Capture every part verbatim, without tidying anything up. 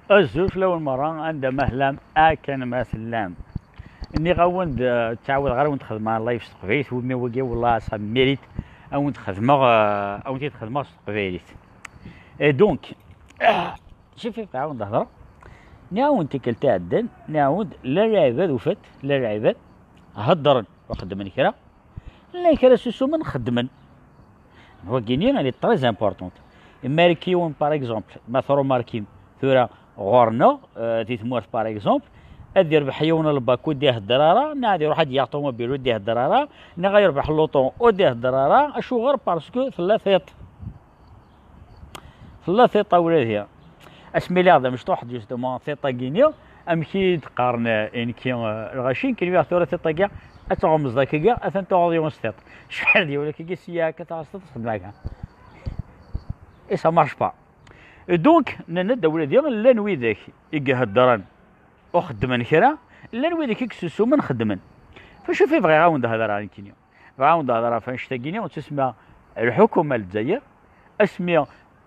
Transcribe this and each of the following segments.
Azul fell-awen merra, anda ma tellam, akken ma tellam. Nniɣ-awen-d, eh, ttɛawadeɣ ara awen-d-xedmeɣ live s teqbaylit, wumi wagi wellah asɛa mérite awen-d-xedmeɣ, eh, awen-t-id-xedmeɣ s teqbaylit. Et donc, ah, شوف كيف عاود هضرة. نعاود تيكل تاع الدين، نعاود لا لعبة وفات، لا لعبة هضرن وخدمن كرا، لا كرا سوسو من خدمن. Wagini, elle est très importante. Markiwen, par exemple, ma tṛumarkim tura ɣur-neɣ, euh, di tmurt, par exemple, ad yerbeḥ yiwen lbak ur d-ihedder ara, neɣ ad iruḥ ad d-yaɣ ṭumubil ur d-ihedder ara, neɣ ad yerbeḥ luṭu ur d-ihedder ara. Acuɣer? Parce que tella tiṭ. Tella tiṭ a wladi. Asmi lliɣ d amecṭuḥ, justement, tiṭ-agi-nni, amek i d-qqaren, eh, i nekki, eh, lɣaci, nekk nwiɣ tura tiṭ-agi ad tɣummeẓ akkagi, atan tuɣeḍ yiwen s tiṭ. Cḥal d yiwen akkagi sya akka taɣeṣṭet txedem akka. Et ça marche pas. Et donc, nnan-d a wladi, llan widak i iheddren ur xeddmen kra, llan widak i yessusumen xeddmen. F acu i bɣiɣ a wen-d-hedreɣ nekkini? Bɣiɣ a wen-d-hedreɣ ɣef annect-agi-nni, ur ttusma lḥukuma n Lezzayer, asmi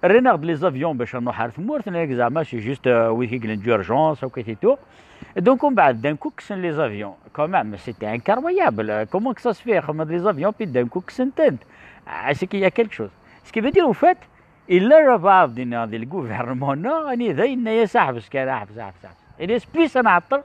rran-aɣ-d les avions bac ad nruḥ ar tmurt, nnan-ak zeɛma c'est juste, euh, wid i yellan d'urgence, akk et tout. Donc, umbeɛd, d'un coup, kksen les avions. Quand même, c'était incroyable. Comment que ça se fait, xedmen les avions, puis d'un coup, kksen-tent? Ah, c'est qu'il y a quelque chose. Ce qui veut dire, au fait, yella lbaɛḍ dinna di lgouvernement-nneɣ, anida yenna-yas aḥbes kan, aḥbes, aḥbes, aḥbes. Yenna-yas plus ad nɛeṭṭel,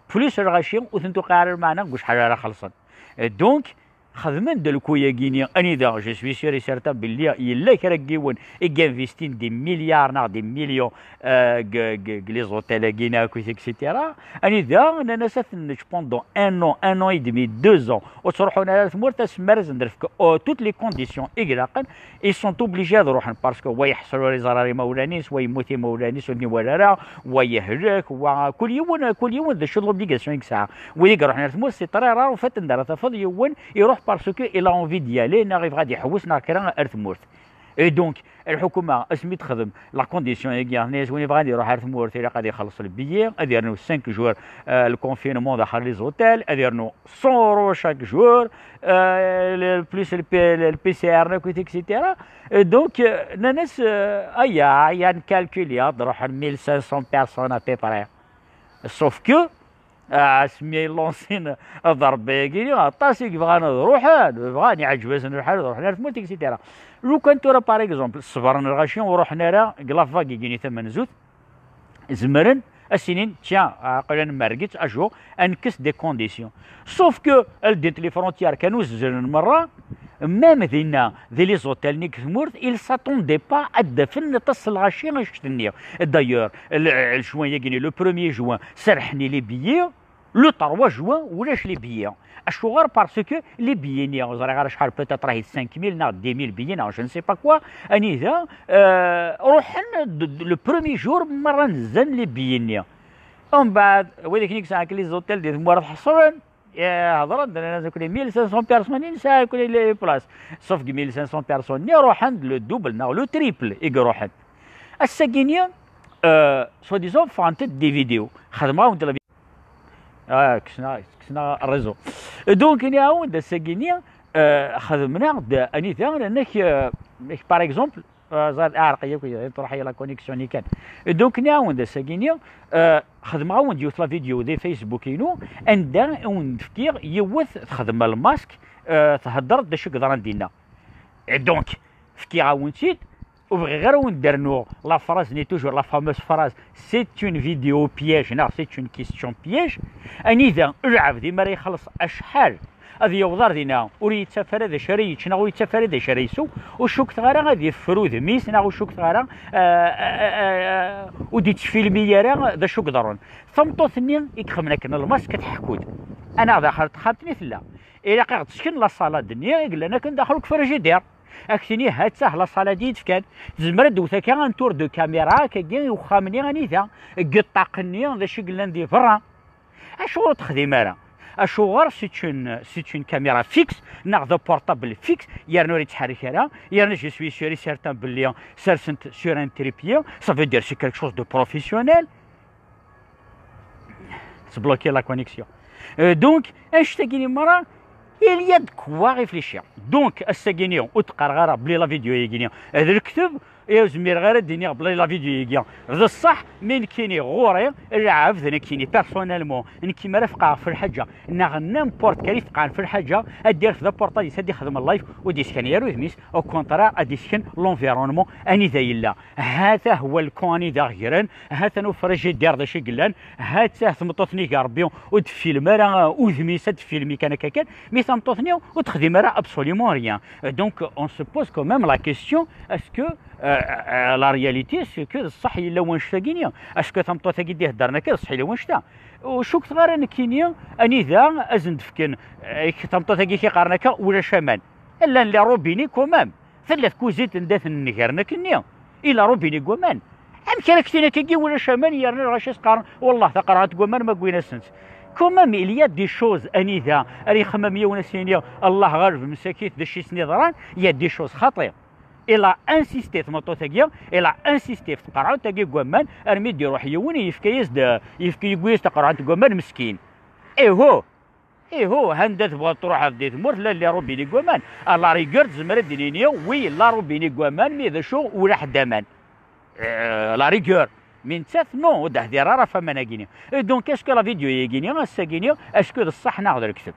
plus lɣaci ur ten-tuqiɛ ara lmeɛna deg wacḥal ara xellṣen. Et donc, xedmen-d lkuy-agi-nni, anida, je suis sûr et certain belli yella kra n yiwen i investin des milliards neɣ des millions, euh, deg, deg, deg les hôtels-agi-nni akk, et cetera. Anida, nnan-as ad ten-nečč pendant un an, un an et demi, deux ans, ur ttruḥun ara ar tmurt, asmi ara sen-d-nefk, euh, toutes les conditions i ilaqen, ils sont obligés ad ruḥen, parce que wa yeḥṣel ur iẓer ara imawlan-is, wa yemmut imawlan-is ur ten-iwala ara, wa yehlek, wa, kul yiwen, kul yiwen d acu d l'obligation i yesɛa. Wid i iruḥen ar tmurt, c'est très rare, en fait, anda ara tafeḍ yiwen iruḥ parce que il a envie d'y aller, neɣ yebɣa ad iḥewwes, neɣ kra ar tmurt. Et donc, lḥukuma, asmi texdem la condition-agi, tenna-yas win yebɣan ad iruḥ ar tmurt, ilaq ad ixelleṣ le billet, ad yernu cinq jours, euh, le confinement daxel les hôtels, ad yernu cent euros chaque jour, euh, le, plus le, P- le P C R, et cetera. Et donc, euh, nnan-as, euh, aya, aya, nkalkuli, ad ruḥen mille cinq cents personnes à peu près. Sauf que, ah, asmi lansin ḍerba-agi, aṭas i yebɣan ad ruḥen, bɣan, iɛǧeb-asen lḥal ad ruḥen ar tmurt, et cetera. Lukan tura, par exemple, ṣebren lɣaci ur ruḥen ara deg la vague-agi-nni tamenzut, zemren ad s-inin, tiens, aql-aɣ nmerreg-itt, acu, ad nekkes des conditions. Sauf que ldint les frontières kan ur zzilen merra, même dinna, di les hôtels-nni deg tmurt, ils s'attendaient pas ad d-afen aṭas n lɣaci annect-nni. D'ailleurs, le, le juin-agi-nni, le premier juin, serrḥen i les billets, le trois juin, ulac les billets. Acuɣer? Parce que les billets-nni, ur ẓriɣ ara acḥal, peut-être ahit cinq mille neɣ dix mille billets, neɣ je ne sais pas quoi, anida, euh, ruḥen d- d- le premier jour merra nzan les billets-nni. Umbeɛd, wid akken i yesɛan les hôtels di tmurt ḥeṣlen, eh, hedren-d, nnan-as akk les mille cinq cents personnes i nesɛa akk les places. Sauf que mille cinq cents personnes-nni ruḥen-d le double neɣ le triple i iruḥen. Ass-agi-nni, euh, soi-disant, ffɣent-d des vidéos. Xedmeɣ-awent la Ah, kksen-aɣ, kksen-aɣ réseau. Donc, nniɣ-awen-d ass-agi-nni, euh, xedmen-aɣ-d anida, nnan-ak, euh, par exemple, euh, ẓer, aɛreq yakk, truḥ-iyi la connexion-nni kan. Donc, nniɣ-awen-d ass-agi-nni, euh, xedmeɣ-awen-d yiwet la vidéo di Facebook-inu, anda i wen-d-fkiɣ yiwet texdem lmask, euh, thedder-d d acu i yeḍran dinna. Et donc, fkiɣ-awen-tt-id, ur bɣiɣ ara wen-d-rnuɣ la phrase-nni, toujours la fameuse phrase, c'est une vidéo piège, neɣ c'est une question piège, anida lɛebd imi ara ixelleṣ acḥal, ad yaweḍ ar dinna, ur yettaf ara d acu ara yečč, neɣ ur yettaf ara d acu ara yessew, ur cukteɣ ara ad yeffer udem-is, neɣ ur cukteɣ ara, euh, euh, euh, euh, ur d-yettfilmi ara d acu yeḍran. Tameṭṭut-nni i ixedmen akken lmask ad teḥku-d. Anaɣ daxel texxamt-nni tella. Ilaq ad ɣ-d-tesken la salade-nni i yellan akken daxel deg frigidaire. Ad k-tini, ha-tt-ah la salade i d-fkan. Tezmer ad d-tewwet akka un tour de caméra, akkagi i uxxam-nni anida, deg ṭṭaq-nni, d acu i yellan di berra. Acuɣer ur texdim ara? Acuɣer c'est une, c'est une caméra fixe, neɣ d portable fixe, yerna ur yettḥerrik ara, yerna je suis sûr et certain belli sersen-t sur un trépied, ça veut dire c'est quelque chose de professionnel. Tbloquer la connexion. Euh, donc, annect-agi-nni merra, il y a de quoi réfléchir. Donc, ass-agi-nni, ur d-qqareɣ ara belli la vidéo-agi-nni d lekdeb, Ur zmireɣ ara ad d-iniɣ belli la vidéo-agi d ṣṣeḥ, mi nekkini ɣur-i lɛebd, nekkini personnellement, nekki mi ara feqɛeɣ ɣef lḥaǧa, neɣ n'importe quel i feqɛen ɣef lḥaǧa, ad d-irfed aportal-is, ad d-ixdem live, ur d-yeskan ara udem-is, au contraire, ad d-yesken l'environnement anida yella. Ha-t-a hwa lkun anida ɣ-gren, ha-t-an ufrijidir d acu i yellan, ha-tt-ah tmeṭṭut-nni i Rebbi ur d-tfilm ara, uh, udem-is, ad d-tfilmi kan akka kan, mi tameṭṭut-nni ur texdim ara absolument rien. Donc, on se pose quand même la question, est-ce que, euh, euh, la réalité, c'est que d ṣṣeḥ yella wanect-agi-nni? Est-ce que tameṭṭut-agi d-iheddren akka d ṣṣeḥ yella wanect-a? Ur cukteɣ ara nekkini anida ad sen-d-fken, eh, tameṭṭut-agi i ɣ-iqqaren akka ulac aman. Llan les robinets quand même. Tella tkuzint anda ten-negren akkenni. I les robinets n waman. Amek ara ktin akkagi ulac aman, yerna lɣaci s-qqaren, wallah, taqerɛunt n waman ma wwin-asent. Quand même, il y a des choses anida ara yexmem yiwen, ad s-yini, Allah ɣaleb, msakit, d acu i sen-iḍran, il y a des choses xaṭi. Il a insisté tmeṭṭut-agi, il a insisté ɣef tqerɛunt-agi n waman, armi d-iruḥ yiwen, yefka-yas-d, yefka, yewwi-yas taqerɛunt n waman, meskin. Ihu! Ihu, anda tebɣiḍ truḥeḍ di tmurt, la les robinets n waman. À la rigueur, tezmer ad d-nini, oui, la robinet n waman, mais d acu, ur ḥedd aman. Euh, la rigueur. Mais nettat, non, ur d-hdir ara ɣef waman-agi-ni. Et donc, est-ce que la vidéo-agi-ni, ass-agi-ni, est-ce que d ṣṣeḥ neɣ d lekdeb?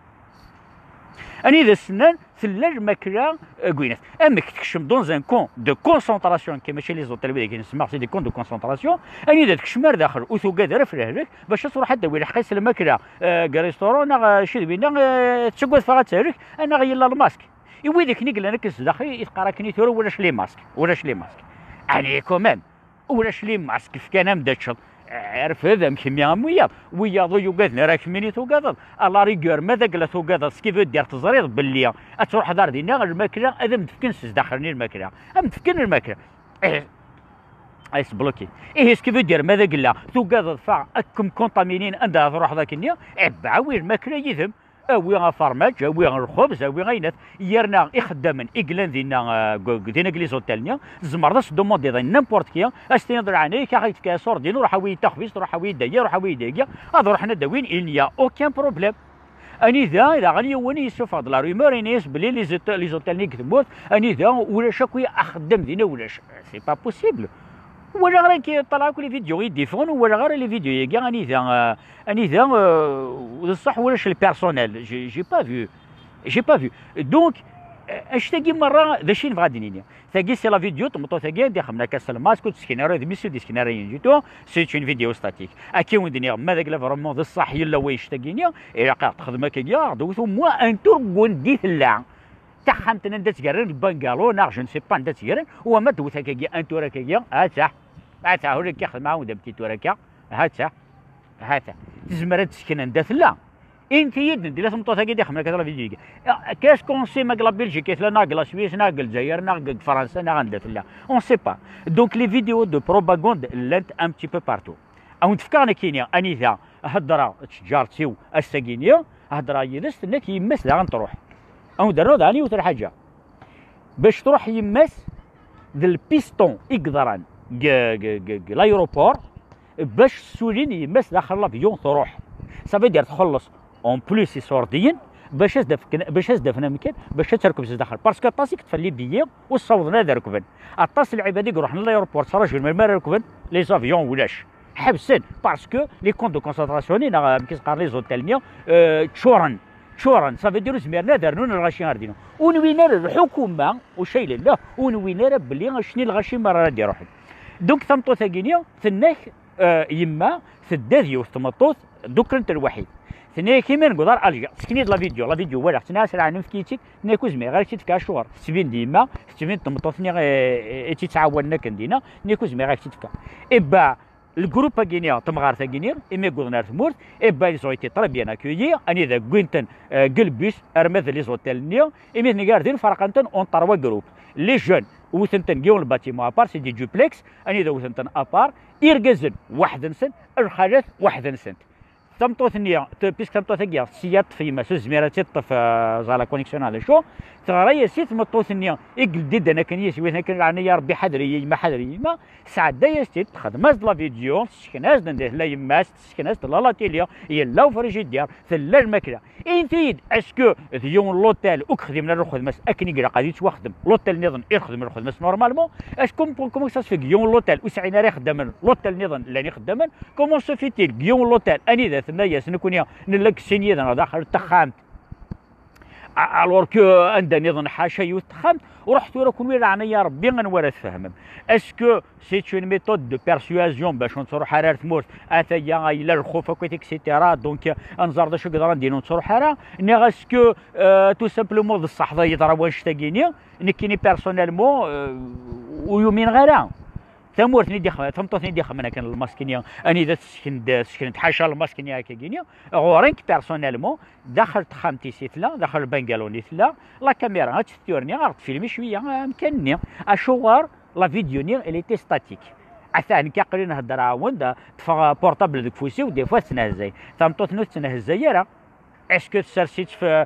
Anida s-nnan, tella lmakla, euh, gwinat. Amek tekcem dans un camp de concentration, ki mačči les hôtels wid akken semmaɣ, c'est des camps de concentration, anida tekcem ar daxel, ur tugad ara f lehlak, bac ad truḥ ad d-tawi lḥeq-is lmakla, euh, deg restaurant, neɣ, euh, acu d winna, euh, tettagad ffeɣ ad tehlek, anaɣ yella lmask. I wid akken i yellan akken sdaxel, i teqqar akken i tura, ulac les masques, ulac les masques. Ɛni quand même, ulac les masques, fkan-am-d ad teččeḍ. Rfed am kemmi am wiyaḍ. Wiyaḍ ur yugaden ara kemmini tugadeḍ. À la rigueur, ma d agla tugadeḍ, ce qui veut dire teẓriḍ belli ad truḥeḍ ar dinna, lmakla ad am-d-fken s zdaxel-nni lmakla. Ad am-d-fken lmakla. Eh, ay sbloki. Ihi, ce qui veut dire, ma d agla tugadeḍ fa ad kem-contaminin anda ara truḥeḍ akkenni, eh, ben, awi lmakla yid-m. Awi afermaǧ, awi lxubz, awi ayennat. Yerna ixeddamen i yellan dinna, eh, g-, g-, dinna deg les hôtels-nni, tzemreḍ ad s-demandiḍ i n'importe qui, ad s-tiniḍ leɛnaya-k, ad ak-d-fkeɣ asordin, ruḥ awi-yi taxbizt, ruḥ awi-yi-d aya, ruḥ awi-yi-d aya, ad ruḥen ad d-awin, il n'y a aucun problème. Anida, daɣen yiwen i yessufeɣ-d la rumeur, ini-as belli les hôte-, les hôtels-nni deg tmurt, anida ulac akk axeddam dinna, ulac. C'est pas possible. Ur walaɣ ara nekk, ṭṭalaɣ akk les vidéos i d-yeffɣen, ur walaɣ ara les vidéos-agi anida, euh, anida, euh, d ṣṣeḥ ulac le personnel. J'ai, j'ai pas vu. J'ai pas vu. Donc, euh, anect-agi merra, d acu i nebɣa ad d-nini? Tagi, c'est la vidéo n tmeṭṭut-agi, anda ixemmen akka s lmask, ur d-teskin ara udem-is, ur d-yeskin ara ayen du tout. C'est une vidéo statique. Akka i wen-d-nniɣ, ma d agla vraiment d ṣṣeḥ yella wannect-agi-nni, ilaq ad texdem akkagi, ad d-tewwet au moins un tour deg wanda i tella. Taxxamt-nni anda tt-gren, lbungalow, neɣ je ne sais pas anda tt-gren, u ma d-tewwet akkagi, un tour akkagi, ha-tt-a, ha-tt-a, ula akka xedmeɣ-awen-d am ti tura akka, ha-tt-a, ha-tt-a. Tezmer ad tesken anda tella. Init-iyi-d, anda tella tmeṭṭut-agi i d-ixemmen akka la vidéo-agi? Ah, qu'est-ce qu'on sait, ma deg la Belgique i tella, neɣ deg la Suisse, neɣ deg Lezzayer, neɣ deg Fransa, neɣ anda tella? On sait pas. Donc, les vidéos de propagande llant un petit peu partout. A wen-d-fkeɣ nekkini anida heddreɣ d tǧaret-iw ass-agi-nni, heddreɣ yid-s, tenna-k yemma-s daɣen truḥ. A wen-d-rnuɣ daɣen yiwet n lḥaǧa. Bac truḥ yemma-s, d lpiston i yeḍran deg, deg, deg, deg l'aéroport, bac ssulin yemma-s daxel l'avion, truḥ. Ça veut dire txelleṣ en plus iṣurdiyen bac as-d-afken, bac as-d-afen amkan bac ad terkeb sdaxel, parce que aṭas i yeṭṭfen les billets ur ssawḍen ad rekben. Aṭas n lɛibad i iruḥen l'aéroport, ttraǧun melmi ara rekben, les avions ulac. Ḥebsen, parce que les camps de concentration-nni, neɣ amek i s-qqaren, les hôtels-nni, euh, ččuren. Ččuren, ça veut dire ur zmiren ad rnun lɣaci ar dinu. Ur nwin ara lḥukuma, ucayla, ur nwin ara belli acni lɣaci merra ara d-iruḥen. Donc tameṭṭut-agi-nni, tenna-k, euh, yemma, tedda d yiwet tmeṭṭut, dukkrent lwaḥid. Tenna-yak imi newweḍ ar Alger, sken-iyi-d la vidéo, la vidéo walaɣ-tt, nniɣ-as lɛin, efk-iyi-tt-id, tenna-yak ur zmireɣ ara ad k-tt-id-fkeɣ, acuɣer? Tettbin-d yemma, tettbin-d tmeṭṭut-nni, eh, eh, i tt-ittɛawanen akken dinna, tenna-yak ur zmireɣ ara ad k-tt-id-fkeɣ. Ebba, lgrup-agi-nni, temɣart-agi-nni, imi wwḍen ar tmurt, ebba, ils ont été très bien accueillis, anida wwin-ten, eh, deg lbus, arma d les hôtels-nni, imi ten-gar din, ferqen-ten en trois groupes. Les jeunes, wwten-ten deg yiwen lbâtiment à part, c'est des duplex, anida wwten-ten à part, irgazen, weḥd-nsen, lxalat, weḥd-nsent. Tameṭṭut-nni, puisque tameṭṭut-agi sya teṭṭef yemma-s, ur tezmir ad tt-teṭṭef, euh, ẓer la connexion neɣ d acu, teɣra-yas i tmeṭṭut-nni i yeldidan akken yis-wen, akken, leɛnaya Rebbi, ḥader-iyi yemma, ḥader-iyi yemma, tesɛedda-yas-tt-id, texdem-as-d la vidéo, tessken-as-d anda tella yemma-s, tessken-as-d la, la télé, yella ufrijidyar, tella lmakla. Init-iyi-d, est-ce que d yiwen l'hôtel ur xdimen ara lxedma-s akken i ilaq ad yettwaxdem l'hôtel nniḍen i xedmen lxedma-s normalement? Est-ce que, comment ça se fait, deg yiwen l'hôtel ur sɛin ara ixeddamen, l'hôtel nniḍen llan ixeddamen? Comment se fait-il deg yiwen l'hôtel anida tenna-yas, nekkni nella deg sin yid-neɣ daxel texxamt, alors que anda nniḍen ḥaca yiwet texxamt? Ruḥ tura kunwi, leɛnaya Rebbi, anwa ara tfehmem? Est-ce que c'est une méthode de persuasion bac ur nettruḥ ara ar tmurt, ataya yella lxuf akk, et cetera, donc ad nẓer d acu yeḍran din ur nettruḥ ara? Neɣ est-ce que, euh, tout simplement d ṣṣeḥ yeḍra wannect-agi-ni? Nekkini personnellement, euh, ur yumineɣ ara. Tamurt-nni d-ixeddmen, tameṭṭut-nni d-ixeddmen akken lmask-nni, anida tesken-d, tesken-d ḥaca lmask-nni akka-gini, ɣur-i nekk personnellement, daxel texxamt-is i tella, daxel lbangalun i tella, la caméra ad tt-turni, ad ɣ-d-tfilmi cwiya amkan-nni. Acuɣer la vidéo-nni, elle était statique? Ata nekk aql-i nhedder-awen-d, ṭṭfeɣ portable deg ufus-iw, des fois tettnehzay. Tameṭṭut-nni ur tettnehzay ara. Est-ce que tsers-itt f-,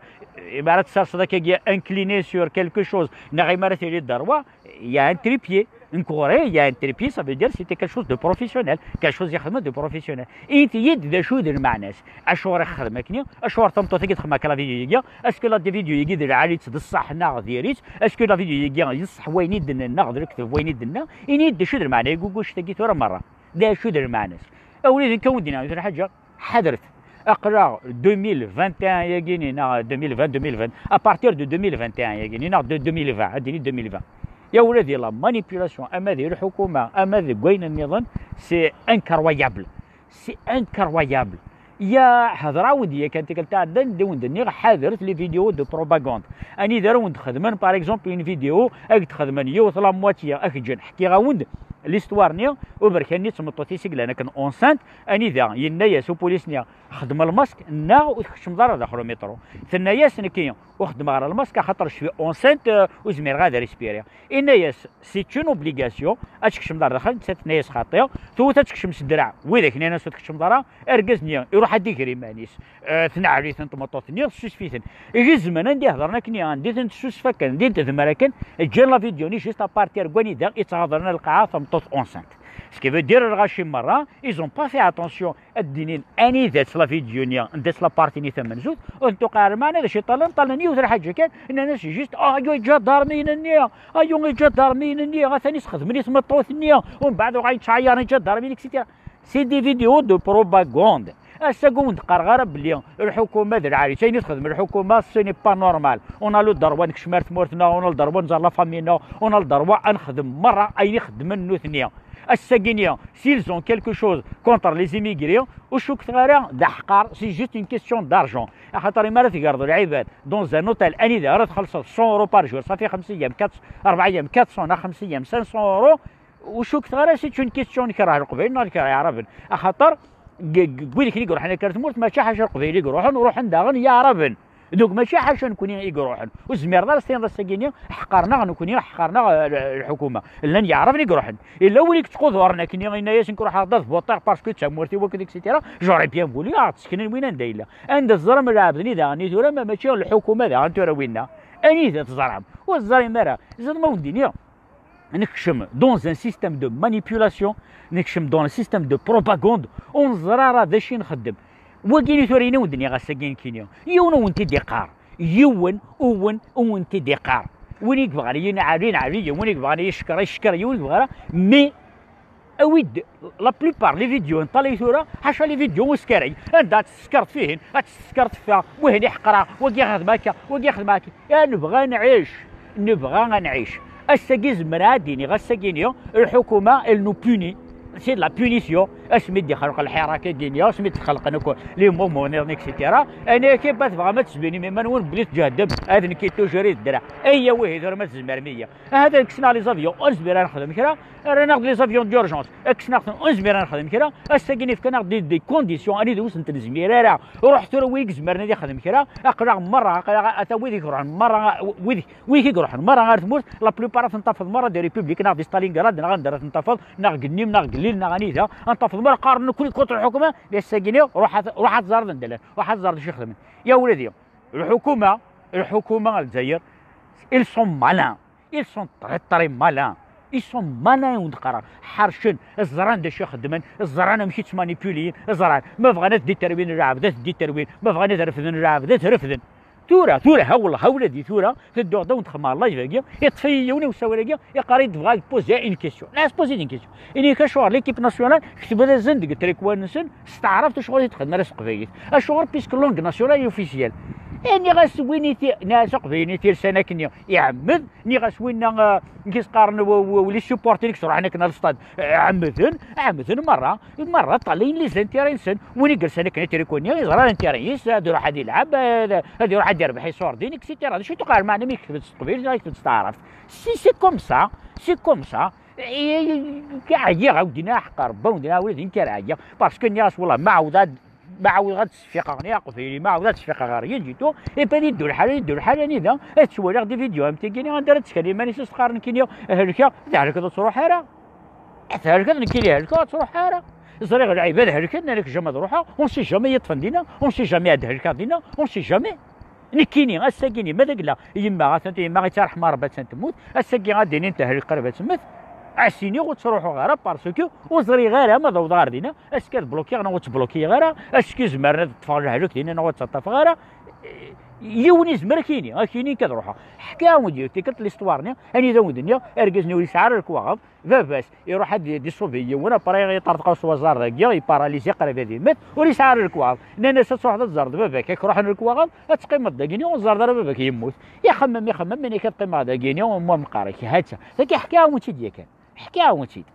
imi ara tserseḍ akkagi incliné sur quelque chose, neɣ imi ara tili d rrwa, il y a un trépied. Nekk ɣur-i, il y a un trépied, ça veut dire c'était quelque chose de professionnel, quelque chose yexdem de professionnel. Init-iyi-d d acu d lmeɛna-s. Acuɣer i xedmen akkenni? Acuɣer tameṭṭut-agi texdem akka la vidéo-agi? Est-ce que la vidéo-agi d lɛali-tt, d ṣṣeḥ neɣ diri-tt? Est-ce que la vidéo-agi d ṣṣeḥ wayen i d-nenna neɣ d lekdeb wayen i d-nenna? Init-iyi-d d acu d lmeɛna i guguct-agi tura merra. D acu d lmeɛna-s? A wlid, nekk a wen-d-iniɣ yiwet n lḥaǧa. Ḥadret. Aql-aɣ deux mille vingt et un-agi-ni, neɣ deux mille vingt, deux mille vingt, à partir de deux mille vingt et un-agi-ni, neɣ de deux mille vingt, ad d-nini deux mille vingt. Ya ula di la manipulation, ama di lḥukuma, ama deg wayen nniḍen, c'est incroyable. C'est incroyable. Ya hedreɣ-awen-d yakan tikkelt iɛeddan, d-awen-d-nniɣ ḥadret les vidéos de propagande. Anida ara wen-d-xedmen, par exemple, une vidéo, ad d-xedmen yiwet la moitié, ad k-ǧǧen, ḥkiɣ-awen-d l'histoire-nni, uberkan-nni d tmeṭṭut-is i yellan akken enceinte, anida yenna-yas upulis-nni, xdem lmask neɣ ur tkeččmeḍ ara daxel umiṭru. Tenna-yas, nekki ur xeddmeɣ ara lmask axaṭer je suis enceinte, euh, ur zmireɣ ad respirer. Inna-yas, c'est une obligation, ad tkeččmeḍ ar daxel. Nettat tenna-yas, xaṭi, tewwet ad tekcem s ddreɛ, widak nnan-as ur tkeččmeḍ ara, argaz-nni iruḥ ad d-iger iman-is, euh, tneɛl-iten tmeṭṭut-nni, tessusef-iten. Gezmen anda i hedren akkenni, anda i ten-tessusef akken, anda i ten-tedmer akken, ǧǧan la vidéo-nni juste à partir n wanida i ttɣaḍren lqaɛa tameṭṭut enceinte. Ce qui veut dire, lɣaci merra, ils ont pas fait attention ad d-inin anida-tt la vidéo-nni, anda-tt la partie-nni tamenzut, ur ten-tuqiɛ ara lmeɛna d acu i ṭṭalen, ṭṭalen yiwet n lḥaǧa kan, nnan-as juste, ah, ayu iǧadarmiyen-nni, ayu iǧadarmiyen-nni, atan i sxedmen i tmeṭṭut-nni, umbeɛd uɣalen ttɛayaren iǧadarmiyen, et cetera. C'est des vidéos de propagande. Ass-agi ur wen-d-qqareɣ ara belli lḥukuma d lɛali, ayen i txedem lḥukuma, ce n'est pas normal. On a le droit ad nekcem ar tmurt-nneɣ, on a le droit ad nẓer la famille-nneɣ, on a le droit ad nexdem merra ayen i xeddmen nutni. Ass-agi-ni, s'ils ont quelque chose contre les immigrés, ur cukkeɣ ara d aḥqar, c'est juste une question d'argent. Axaṭer imi ara tegreḍ lɛibad dans un hôtel, anida ara txellṣeḍ cent euros par jour, ça fait xemsa ayyam, quatre, rebɛa ayyam, quatre cents neɣ xemsa ayyam, cinq cents euros, ur cukkeɣ ara c'est une question n kerh Leqbayel neɣ n kerh Iɛraben. Axaṭer g-, g-, wid akken i iruḥen akka ar tmurt, mačči ḥaca Leqbayel i iruḥen, ruḥen daɣen Iɛraben. Donc mačči ḥaca nekni i iruḥen. Ur tezmireḍ ara s-tiniḍ ass-agi-ni ḥqaren-aɣ nekni, ḥqaren-aɣ, eh, lḥukuma. Llan Iɛraben i iruḥen. Yella win i yettquduren akkenni, yenna-yas, nekk ruḥeɣ-d ad votiɣ parce que d tamurt-iw akked, et cetera. J'aurais bien voulu ad ɣ-d-seknen win anda yella. Anda teẓram lɛebd-nni daɣen i tura, ma mačči lḥukuma daɣen tura winna? Anida teẓram? Ur teẓrim ara. Ẓer ma wen-d-iniɣ. Nekcem dans un système de manipulation, nekcem dans un système de propagande, ur neẓri ara d acu i nxeddem. Wagi i tura, ini wen-d-nniɣ ass-agi nekkini, yiwen ur wen-t-id-iqqar, yiwen, uwen, ur wen-t-id-iqqar. Win i yebɣan yenɛel, inɛel-iyi, win i yebɣan yeckeṛ, yeckeṛ-iyi, win i yebɣan ara, mais awi-d la plupart les vidéos n ṭalay tura, ḥaca les vidéos uskaray, anda ad teskert fihin, ad teskert fa, wihin iḥqer-aɣ, wagi ixdem akka, wagi ixdem akka. Ya nebɣa ad nɛic, nebɣa ad nɛic. Ass-agi zemreɣ ad d-iniɣ, ass-agi-ni, lḥukuma, elle nous punit. C'est de la punition. Asmi d-ixelq lḥirak-agi-ni, asmi d-xelqen akk les mouvements niḍen, et cetera. Anay akka, ma tebɣam ad tesbinim iman-nwen belli tǧehdem, ad nekki toujours i ddreɛ. Ayya wihi tura ma tzemrem-iyi. Ahat ad kksen-aɣ les avions, ur nezmir ara nexdem kra, rran-aɣ-d les avions d'urgence, kksen-aɣ-ten, ur nezmir ara nexdem kra. Ass-agi-ni fkan-aɣ-d des, des conditions, anida ur sent-nezmir ara. Ruḥ tura, wi i izemren ad ixdem kra, aql-aɣ merra, aql-aɣ ata wid i iruḥen merra, wid, wid i iruḥen merra ar tmurt, la plupart ad ten-tafeḍ merra di République, neɣ di Stalingrad, neɣ anda ara ten-tafeḍ, neɣ deg Nîmes, neɣ deg Lille, neɣ anida, ad ten-tafeḍ Tumar qqaren nekkni contre lḥukuma, d ass-agi-nni, ruḥ ad, ruḥ ad teẓreḍ anda llan, ruḥ ad teẓreḍ acu ixedmen. Ya wladi, lḥukuma, lḥukuma n Lezzayer, ils sont malins, ils sont très très malins. Ils sont malins, i wen-d-qqareɣ. Ḥercen, ẓran d acu i xeddmen, ẓran amek i ttmanipuliyen, ẓran. Ma bɣan ad d-iterwin lɛebd, ad d-iterwin. Ma bɣan ad refden lɛebd, ad refden. Tura, tura, ha wellah, ha wladi tura, tedduɣ-d ad wen-d-xedmeɣ live-agi, iṭṭef-iyi yiwen i usawal-agi, iqqar-iyi-d bɣa ad poser une question. La, poser une question. Ini-k acuɣer l'équipe nationale ketben-asen deg trikwa-nsen s taɛrabt, acuɣer i t-xedmen ara s teqbaylit? Acuɣer, puisque langue nationale est officielle? Nniɣ-as win i ti-, nniɣ-as aqbayli i tirsan akken iɛemmed, nniɣ-as winna, ah, i s-qqaren w-, w-, les supporters i yesruḥen akken ar lstad, ah, ɛemmden, ɛemmden merra, merra ṭṭalayen les intérêts-nsen. Win i yersan akken i trikwa-nni, yeẓra l'intérêt-is, ad iruḥ ad ilɛeb, ad, ad iruḥ ad irbeḥ iṣurdiyen, et cetera. D acu i tuqal meɛna mi ketbet s teqbaylit, ad ketbet s taɛrabt? Si, c'est comme ça, c'est comme ça. Ɛyiɣ, a wen-d-iniɣ aḥeqq Rebbi, a wen-d-iniɣ ula d nekk ara ɛyiɣ, parce que nniɣ-as, wallah, ma ɛawdeɣ ad, ma ɛawdeɣ ad d-sfiqeɣ, ni aqbayli, ma ɛawdeɣ ad d-sfiqeɣ ɣer rien du tout, et puis ad yeddu lḥal, ad yeddu lḥal, anida ad twaliɣ des vidéos am tigi-nni, anda ara ttkal iman-is, ad s-qqaren nekkini helkeɣ, thelkeḍ, ur ttruḥ ara. Thelkeḍ, nekkini helkeɣ, ur ttruḥ ara. Ẓriɣ lɛibad helken, nekk jamais ad ruḥeɣ, on sait jamais, yeṭṭfen dinna, on sait jamais ad helkeɣ dinna, on sait jamais. Nekkini, ass-agi-nni, ma d agla, yemma, atan yemma, i tt-iṛḥem Ṛebbi, attan temmut, ass-agi ad d-inin tehel qrib ad temmet, ad s-iniɣ ur ttruḥuɣ ara, parce que ur ẓriɣ ara ma ad awḍeɣ ɣer dinna, est-ce que ad blokkiɣ neɣ ur ttblokkiɣ ara, est-ce que zemreɣ ad ṭṭfeɣ lehlak dinna neɣ ur tt-ṭṭafeɣ ara. Yiwen izmer ad k-yini, ad k-yini nekk ad ruḥeɣ. Ḥkiɣ-awen-d yiwet tikkelt l'histoire-nni, anida wen-d-nniɣ, argaz-nni ur yesɛi ara lekwaɣeḍ, baba-s iruḥ ad d-iṣubi yiwen, après iṭerḍeq-as waẓar dagi, iparalizi, qrib ad immet, ur yesɛi ara lekwaɣeḍ. Nnan-as ad truḥeḍ ad tẓerreḍ baba-k, ad k-ruḥen lekwaɣeḍ, ad teqqimeḍ dagini, ur tẓerreḍ ara baba-k yemmut. Ixemmem, ixemmem, mini-k ad qqimeɣ dagini, umur meqqar-ik, ha-tt-a. Tagi ḥkiɣ-awen-tt-id yakan. Ḥkiɣ-awen-tt-id.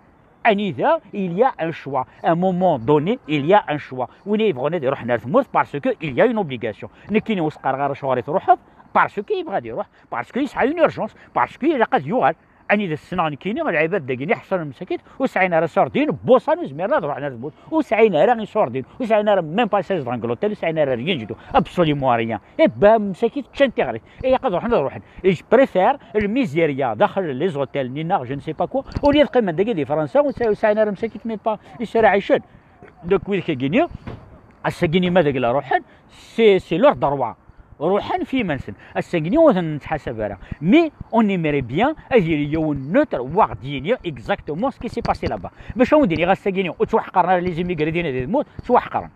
Anida il y a un choix, à un moment donné, il y a un choix. Win i yebɣun ad iruḥen ar tmurt, parce que il y a une obligation. Nekkini ur s-qqareɣ ara acuɣer i truḥeḍ, parce que yebɣa ad iruḥ, parce que yesɛa une urgence, parce que ilaq ad yuɣal. Anida ssneɣ nekkini, lɛibad dagini ḥṣan msakit, ur sɛin ara iṣurdiyen, buṣan ur zmiren ad ruḥen ar tmurt, ur sɛin ara iṣurdiyen, ur sɛin ara même pas chaise dans l'hôtel, ur sɛin ara rien du tout, absolument rien. Et ben, msakit, ččan tiɣrit. Ilaq ad ruḥen, ad ruḥen. Et je préfère le miséria daxel les hôtels, ni neɣ je ne sais pas quoi, au lieu ad qqimen dagi di Fransa, ur sɛin ara msakit même pas isra ɛicen. Donc, wid kagini, ass-agini ma deg la ruḥen, c'est, c'est leur droit. Ruḥen f yiman-nsen. Ass-agini ur ten-nettḥasab ara. Mais on aimerait bien ad yili yiwen neutre, war d-yini exactement ce qui s'est passé là-bas. Bac ad wen-d-iniɣ ass-agini ur ttwaḥqaren ara les immigrés dinna di tmurt, ttwaḥqaren.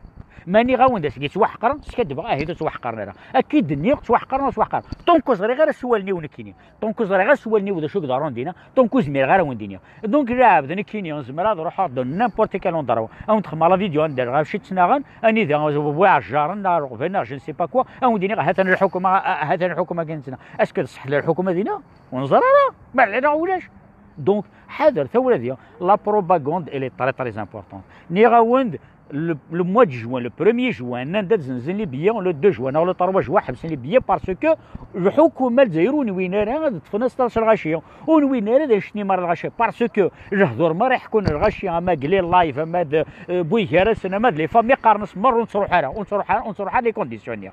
Ma nniɣ-awen-d ass-agi ttwaḥqaren, skaddbeɣ, ahit ur ttwaḥqaren ara. Akka i d-nniɣ, ttwaḥqaren, ur ttwaḥqaren. Tant que ẓriɣ ara s wallen-iw nekkini. Tant que ẓriɣ ara s wallen-iw d acu i iḍerrun dinna, tant que ur zmireɣ ara wen-d-iniɣ. Donc, lɛebd nekkini, zemreɣ ad ruḥeɣ de n'importe quel endroit. Ad wen-d-xedmeɣ la vidéo anda ɣef ci ttnaɣen, anida, bu iɛejjaren, neɣ ɣer uɣbel, neɣ je ne sais pas quoi. Ad wen-d-iniɣ, hatan lḥukuma, hatan lḥukuma kan ttnaɣ. Est-ce que d ṣṣeḥ lḥukuma dinna? Ur neẓri ara. Ma lɛineɣ ulac. Donc, ḥader, tawladi, la propagande, elle est très, très importante. Nniɣ-awen-d, le, le mois de juin, le premier juin, nnan-d ad zenzen les billets, le deux juin, neɣ le trois juin, ḥebsen les billets, parce que lḥukuma n Lezzayer ur nwin ara ad ṭṭfen aseṭṭa s lɣaci, ur nwin ara ad ncni mara lɣaci, parce que lehdur mara iḥekkun lɣaci, ama deg les live, ama d, euh, bu igar-asen, ama d les femmes, qqaren-as merra ur nettruḥ ara, ur nettruḥ ara, ur nettruḥ ara, les conditions-nni.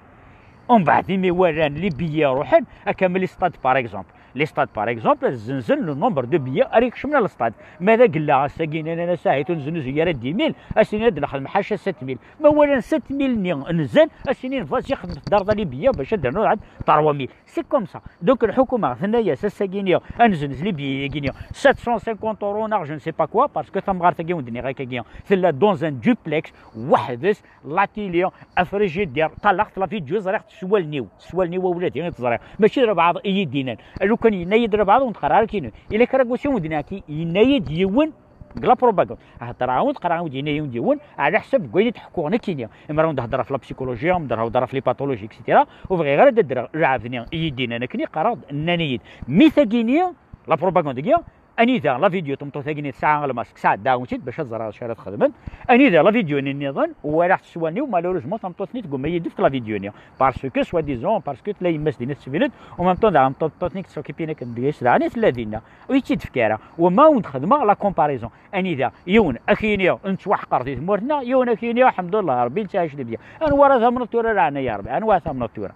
Umbeɛd imi walan les billets ruḥen, akka am les stades par exemple. Les stades par exemple, ad zenzen le nombre de billets ara ikecmen ar le stade. Ma d agella ass-agi nnan-as ahit ur neznuzuy ara dix mille, ad s-inin ad nexdem ḥaca sept mille. Ma walan sept mille-nni nzan, ad s-inin vas-y xdem tdarḍa les billets bac ad d-rnuḍ ɛad trois mille. C'est comme ça. Donc lḥukuma tenna-yas ass-agi-nni ad nezenz les billets-agi-nni sept cent cinquante euros neɣ je ne sais pas quoi, parce que tamɣart-agi wen-d-nniɣ akka-agi tella dans un duplex weḥd-s, la télé, afrigidaire, ṭṭalaɣ-t la vidéo, ẓriɣ-t s wallen-iw, s wallen-iw a wladi i t-ẓriɣ. Mačči d lbeɛḍ i yi-d-yennan. Lukan yenna-yi-d lbeɛḍ ur neqqar ara kinu. Ila kra n wass i wen-d-nniɣ ki, yenna-yi-d yiwen deg la propagande. Heddreɣ-awen-d, qqareɣ-awen-d, yenna-yi-d yiwen, ɛla ḥsab n wayen i d-ḥkuɣ nekkini. Imra wen-d-heddreɣ ɣef la psychologie, wen-d-heddreɣ ɣef les pathologies, et cetera. Ur bɣiɣ ara ad d-ddreɣ lɛebd-nni i yi-d-yennan akken i qqareɣ-d, nnan-iyi-d. Mi tagi-nni, la propagande-agi, anida la vidéo n tmeṭṭut-agi tesɛa lmask, sɛeddaɣ-awen-tt-id bac ad ẓreɣ acu ara txedmem. Anida la vidéo-nni nniḍen, walaɣ-tt s wallen-iw, malheureusement tameṭṭut-nni tgumma-yi-d tefk la vidéo-nni. Parce que, soi-disant, parce que tella yemma-s dinna tettbin-d, en même temps daɣen tameṭṭut-nni tettokipin akken deg-s daɣen i tella dinna. Ur yi-tt-id-tefk ara. Wama wen-d-xedmeɣ la comparaison. Anida yiwen ad k-yini nettwaḥqer di tmurt-nneɣ, yiwen ad k-yini ḥemdullah Rebbi nettɛic di bya. Anwa ara tamneḍ tura, leɛnaya Rebbi? Anwa ara tamneḍ tura?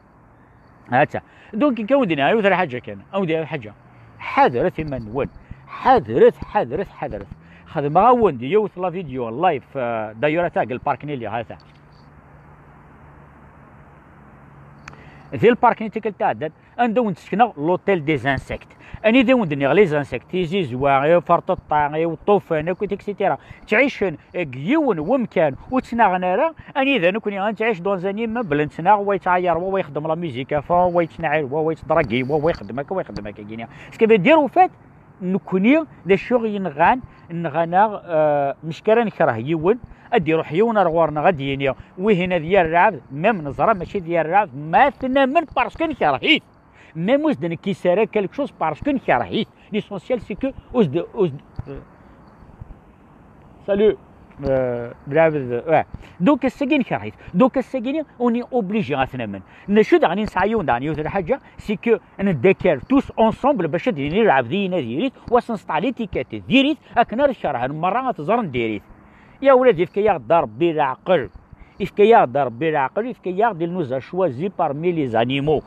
Ha-tt-a. Donc, nekk a wen-d-iniɣ yiwet lḥaǧa kan, a wen-d-iniɣ lḥaǧa. Ḥadret iman-nwen. Ḥadret, ḥadret, ḥadret. Xedmeɣ-awen-d yiwet la vidéo live, euh, d'ailleurs ata deg lpark-nni lliɣ ata. Di lpark-nni tikkelt iɛeddan, anda wen-d-sekneɣ l'hôtel des insectes. Anida wen-d-nniɣ les insectes, tizizwa, iferṭeṭṭa, iweṭṭufen, akk, et cetera. Ttɛicen deg yiwen wemkan ur ttnaɣen ara, anida nekkni ad nettɛic dans un immeuble, nettnaɣ, wa yettɛayar wa, wa ixeddem la musique à fond, wa yettnaɛir wa, wa yettdragi wa, wa ixeddem akka, wa ixeddem akka, gini. Ce qui veut dire, au fait, nekkni d acu i yenɣan? Nɣan-aɣ, euh, mec ara nekreh yiwen, ad d-iruḥ yiwen ar ɣur-neɣ ad d-yini wihin ad yerr lɛebd, même neẓra mačči d yerr lɛebd, ma t-namen parce que nekreh-it. Même ur s-d-nekkis ara quelque chose parce que nekreh-it. L'essentiel c'est que ur s-d-, ur s-d-, euh, salut, euh, lɛebd, ouais. Donc ass-agi nekreh-it. Donc ass-agi on est obligé ad t-namen. N acu daɣen i nesɛa yiwen daɣen yiwet lḥaǧa, c'est que Neddakel tous ensemble bac ad d-nini lɛebd-iyi ad yiri-t, wa s-nesṭeɛ l'étiquette diri-t, akken ara kerhen merra ad t-ẓren diri-t. Ya ula d ifka-yaɣ-d Rebbi leɛqel, ifka-yaɣ-d Rebbi leɛqel, ifka-yaɣ-d, il nous a choisi parmi les animaux.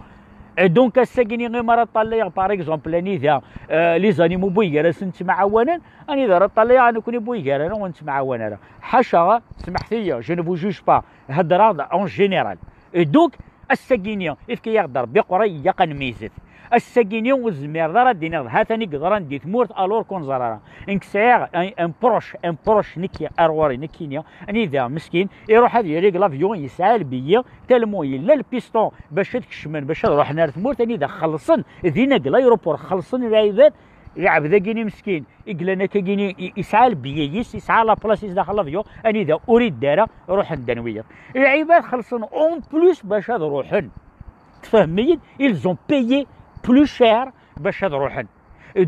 Et donc ass-agi-ni imi ara ṭṭalayeɣ par exemple anida, euh, les animaux bu gar-asen ttemɛawanen, anida ara ṭṭalayeɣ nekkni bu gar-aneɣ ur nettemɛawan ara. Ḥaca, smeḥt-iyi, je ne vous juge pas, heddreɣ-d en général. Et donc, ass-agi-ni, ifka-yaɣ-d Rebbi aqerray, ilaq ad nmeyyzet. Ass-agi-ni ur zmireḍ ara ad d-iniḍ ha-t-an i yeḍran di tmurt alors qu'on ẓer ara. Nekk sɛiɣ un, un proche, un proche nekki ar ɣur-i nekkini, anida meskin, iruḥ ad irig l'avion, yesɛa lbiyi, tellement yella le piston bac ad kecmen, bac ad ruḥen ar tmurt, anida xellṣen, dinna deg l'aéroport, xellṣen lɛibad, lɛebd-agi-ni meskin, i yellan akkagini, i-, yesɛa lbiyi-is, yesɛa la place-is daxel l'avion, anida ur idda ara, ruḥen ddan wiyaḍ. Lɛibad xellṣen en plus bac ad ruḥen. Tfehmem-iyi-d? Ils ont payé plus cher bac ad ruḥen.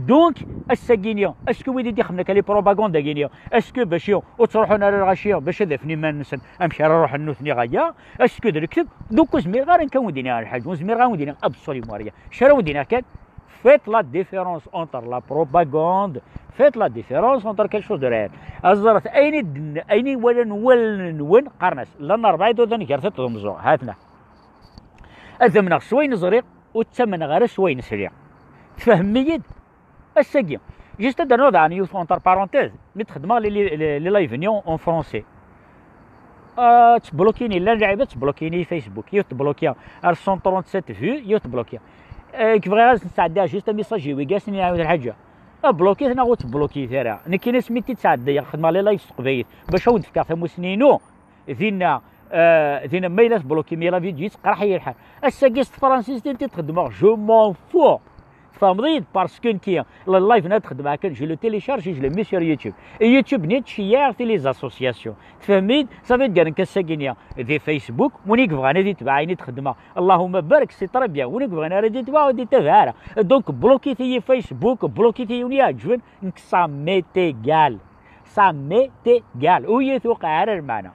Donc, ass-agi-ni, est-ce que wid i d-ixedmen akka les propagandes-agi-ni, est-ce que bac ur ttruḥun ara lɣaci bac ad afen iman-nsen amek ara ruḥen nutni ɣaya? Est-ce que d lekdeb? Donc ur zmireɣ ara nekk ad wen-d-iniɣ lḥaǧa, ur zmireɣ ad wen-d-iniɣ absolument rien. Acu ara wen-d-iniɣ kan, faites la différence entre la propagande, faites la différence entre quelque chose de réel. Ẓret ayen i d-, ayen i walan wallen-nwen, qqaren-as, llan rebɛa idudan gar tiṭ d umeẓẓuɣ, ha-ten-a. Ad amneɣ s wayen ẓriɣ, ur ttamneɣ ara s wayen sliɣ. Tfehmem-iyi-d? Ass-agi, juste ad d-rnuɣ daɣen yiwet entre parenthèses, mi d-xedmeɣ les, les, les lives-nni en français. Ah, ttblokin, llan lɛibad ttblokin i Facebook, yiwet tbloki ar cent trente-sept vues, yiwet tbloki. Eh, nekk bɣiɣ ad sen-sɛeddiɣ juste un message i wigas-nni, iɛawed lḥaǧa. Ah, blokit neɣ ur ttblokit ara. Nekkini asmi t-id-sɛeddayeɣ, xedmeɣ les lives s teqbaylit, bac ad wen-d-fkeɣ tamussni-inu. Dinna, eh, dinna ma yella tblokim, yella vidéo yettqerḥ-iyi lḥal. Ass-agi s tefransist i t-id-xedmeɣ, je m'en fous. Tfehmeḍ-iyi-d? Parce que nekki, le live-nni ad xedmeɣ kan, je le télécharge et je le mets sur YouTube. Et YouTube-nni ttceyyiɛeɣ-t i les associations. Tfehmem-iyi-d? Ça veut dire nekk ass-agi-nni di Facebook, win i yebɣan ad itbeɛ ayen i d-xedmeɣ, Allahumma barik, c'est très bien. Win i yebɣan ara d-itbeɛ, ur d-itabeɛ ara. Donc, blokit-iyi Facebook, blokit-iyi win i iɛeǧben, nekk ça m'est égal. Ça m'est égal. Ur yi-tuqiɛ ara lmeɛna.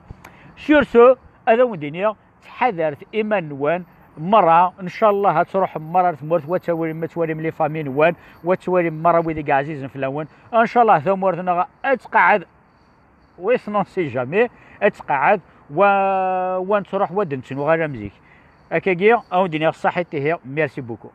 Sur ce, ad awen-d-iniɣ, ttḥadaret iman-nwen merra. Ncallah ad truḥem merra ar tmurt, wa twalim, ma twalim les familles-nwen, wa twalim merra wid i yeɛzizen fell-awen. Ncallah tamurt-nneɣ ad tqeɛɛed, wissen, on sait jamais, ad tqeɛɛed, wa, wa nettruḥ, wa d-nettnuɣal am zik. Akkagi, ad wen-d-iniɣ ṣṣaḥit ihi, merci beaucoup.